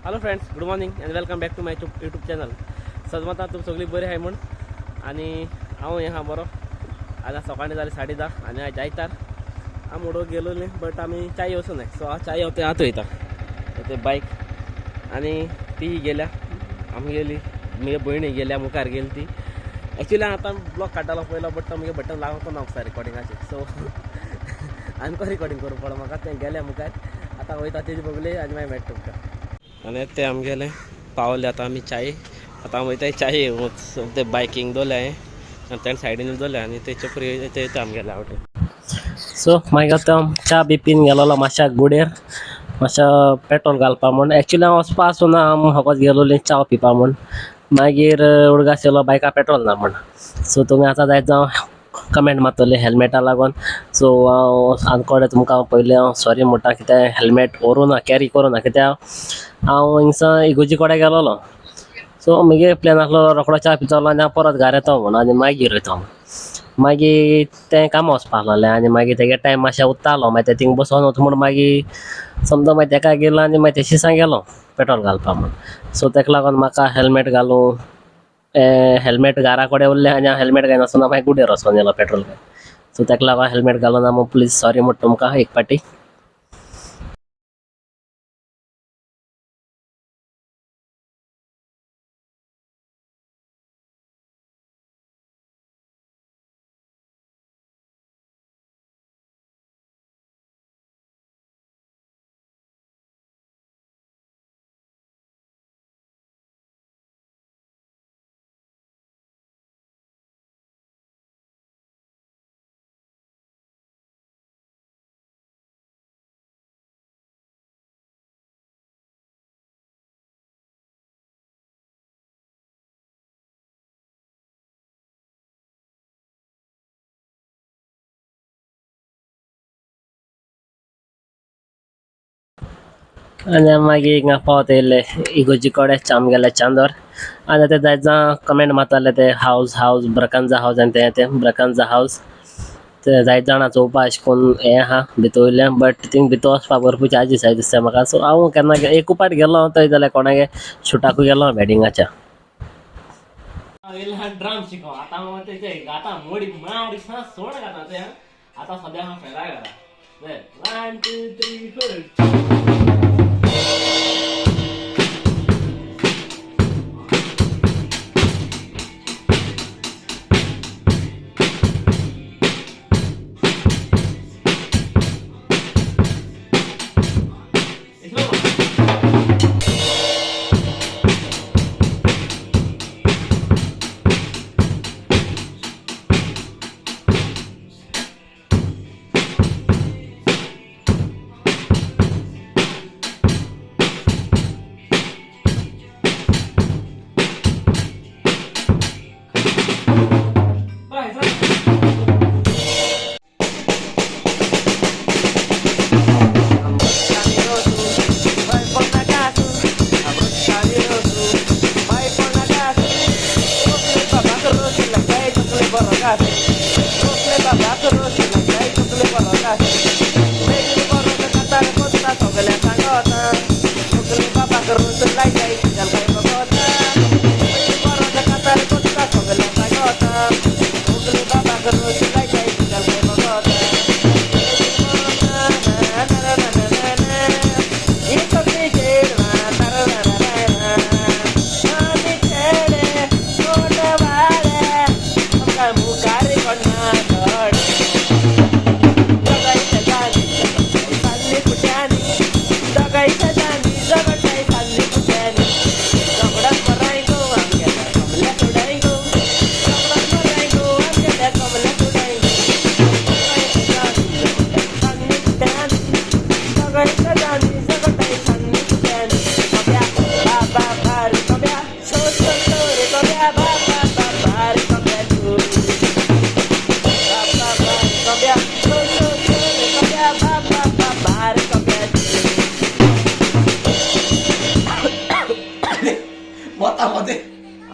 Hello friends, good morning and welcome back to my YouTube channel. सजमता तुम सगळी बरी आहाय म्हूण आनी हांव हें आहा बरो. आतां सकाळीं जाली 10:30 आनी आयज आयतार. आमी उडोवंक गेलो न्ही, बट आमी चाय वचूं सो हांव चाय हांव थंय आतां वयता ते बायक आनी ती गेल्या आमगेली म्हगे भयणी गेल्या मुखार गेली ती. एक्चुली आतां ब्लॉग काडटालो पयलो, बट तो मुगे बटन लागूंक ना म्हाका रिकॉर्डिंगाचेर, सो आमकां रिकॉर्डिंग करूं पडलो म्हाका. तें गेल्या मुखार आतां वयता तेजी बगले आनी मागीर मेळटा तुमकां. आनी ते आमगेले पावले आतां आमी चाय, आतां वयताय चाय ते बायकींग दवरले हांवें आनी तेणें सायडीन दवरले आनी ते चपरी ते आमगेले आवटे. सो मागीर आतां च्या बी पीन गेलोलो मातशा गुडेर मातशा पेट्रोल घालपा म्हूण. एक्चुली हांव वचपा आसूना, हांव फकत गेलोली च्या पिवपा म्हूण. मागीर उडगास येयलो बायका पेट्रोल ना म्हूण. सो तुमी आतां जायत जावं कमेंट मारतले हेल्मेटा लागून. सो हांव आनकोडे तुमकां पयलें हांव सॉरी म्हणटा, कित्याक हेल्मेट व्हरूं ना, कॅरी करूं ना, कित्याक हांव हिंगसान इगोजी कडेन गेलोलो. सो मुगे प्लॅन आसलो रोकडो च्या पितलो आनी हांव परत घरा येतो म्हूण आनी मागीर वयतो म्हूण. मागीर तें कामा वचपा आसलोलें आनी मागीर तेगे टायम मातशें उत्तालो, मागीर तें थिंग बसोन वता म्हूण मागीर समजा मागीर तेका गेलो आनी मागीर तेशी सांग गेलो पेट्रोल घालपा म्हूण. सो तेका लागून म्हाका हेल्मेट घालूं हेल्मेट घरा कडेन उरलें आनी हांव हेल्मेट घायनासतना मागीर गुडेर वचोन येयलो पेट्रोल घाल. सो तेका लागून हेल्मेट घालूं ना म्हूण प्लीज सॉरी म्हणटा तुमकां एक पाटी. आनी मागीर हिंगा पावत येयले इगोजी कडेन आमगेले चांदोर. आनी ते जायत जाण कमेंट मारताले ते हावज हावज ब्रकांजा हावज आनी ते ते ब्रकांजा हावज ते जायत जाणां चोवपा अशें करून हें आहा भितर वयल्यान, बट थिंग भितर वचपाक भरपूर चार्जीस आहाय दिसता म्हाका. सो हांव केन्ना एकू पाट गेलो थंय जाल्यार कोणागे शुटाकूय गेलो वेडिंगाच्या. ड्रम शिको आतां हांव तेजे गाता मोडी मारी सोड गाता ते. आतां सद्या हांव फेरा घाला. 1 2 3 4.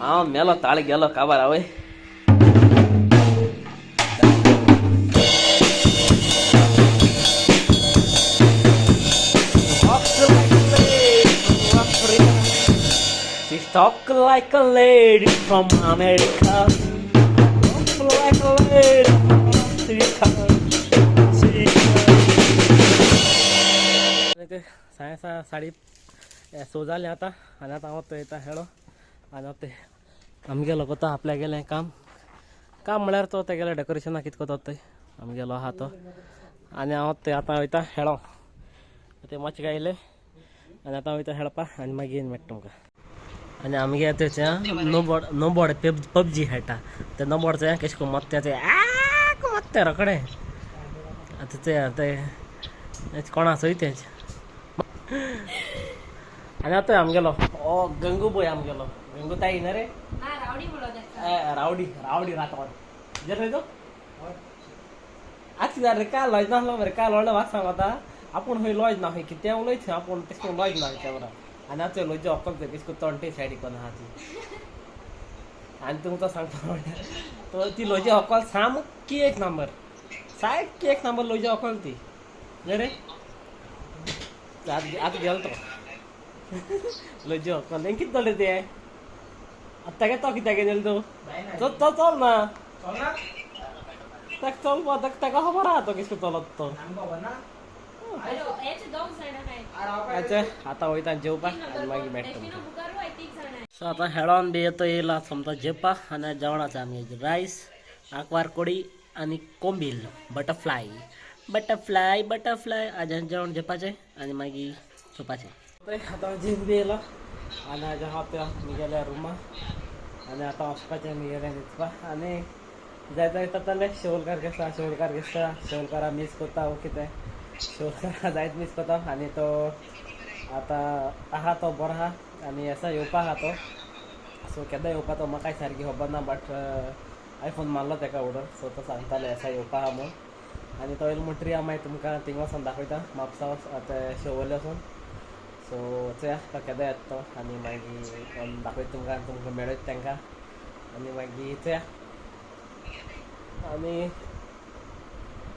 हांव मेलो ताळ गेलो काबार आवय. Talk like a lady from America, talk like a lady from Africa. आनी ते साडे साडे स जालें आतां आनी आतां हांव थंय वयता हेडो. आनी ते आमगेलो कोता आपल्यागेलें काम काम म्हळ्यार तो तेगेलें डेकोरेशना कितें कोता थंय आमगेलो आहा तो. आनी हांव थंय आतां वयता हेडो. ते मातशें गायले आनी आतां वयता हेडपा आनी मागीर मेळटा तुमकां. आनी आमगे तें नोबोर्ड नोबोर्ड पबजी खेळटा ते नोबोर्ड तें कशें करून मत्ते ते मत्ते रोखडें. आतां ते ते कोणा चोय तें. आनी आतां आमगेलो ओ गंगूबय आमगेलो गंगूताई न्ही रे रावडी रावडी रातोड जर तो आतां रे काल लॉज नासलो मरे, काल व्हडलो वाग सांगता आपूण खंय लॉज ना, खंय कितें उलयत आपूण तशें करून लॉज ना कॅमेरा. आनी आतां लॉज अक्कल तें कशें करून तंटे सायडीक कोन आहा ती. आनी तुमकां सांगता म्हणल्यार तो ती लॉजी अक्कल सामकी एक नंबर, सारकी एक नंबर लॉजी अक्कल ती न्ही रे. आतां गेलो तो लॉजी अक्कल हें कितें जालें तें आतां तागे तो कित्याक गेलो तूं तो चल ना ताका चलपा ताका खबर आहा तो कशें चलत तो. अच्छा आतां वयता जेवपाक आनी मागीर मेळटा तुमकां. सो आतां हेडोन बी येतो येयला समतो जेवपाक. आनी जेवणाचें आमगे रायस, आंकवार कोडी आनी कोंबील बटरफ्लाय बटरफ्लाय बटरफ्लाय. आज जेवण जेवपाचें आनी मागीर सोपाचें. आतां जीम बी येयला आनी आज हांव त्या म्हगेल्या रुमा आनी आतां वचपाचें म्हगेलें न्हिदपा. आनी जाय जाय जातालें शेवलकार घेता शेवलकार घेता शेवलकारा मीस करता वो कितें शेवलकारा जायत मीस करता. आनी तो आतां आहा तो बरो आहा आनी एसा येवपा आहा तो. सो केन्ना येवपा तो म्हाकाय सारकी खबर ना, बट आयफोन मारलो तेका ऑर्डर. सो तो सांगताले एसा येवपा आहा म्हूण. आनी तो येयलो म्हणटरी हांव मागीर तुमकां थिंगा वचोन दाखयता म्हापसा आतां शेवोले वचोन. सो चोया तो केन्ना येता तो आनी मागीर दाखयता तुमकां आनी तुमकां मेळयता तांकां आनी मागीर चोया. आनी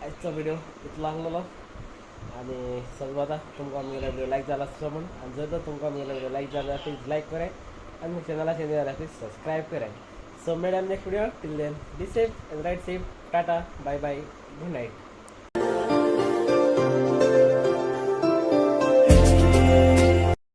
आयचो व्हिडियो इतलो आसलेलो. आनी सगळो आतां तुमकां आमगेलो व्हिडियो लायक जाला आसतलो म्हूण. आनी जर तर तुमकां आमगेलो व्हिडियो लायक जाला प्लीज लायक कराय आनी चॅनलाचेर न्यू जाल्यार प्लीज सबस्क्रायब कराय. सो मेळया next video. Till then be safe and ride safe. Tata, bye bye, good night.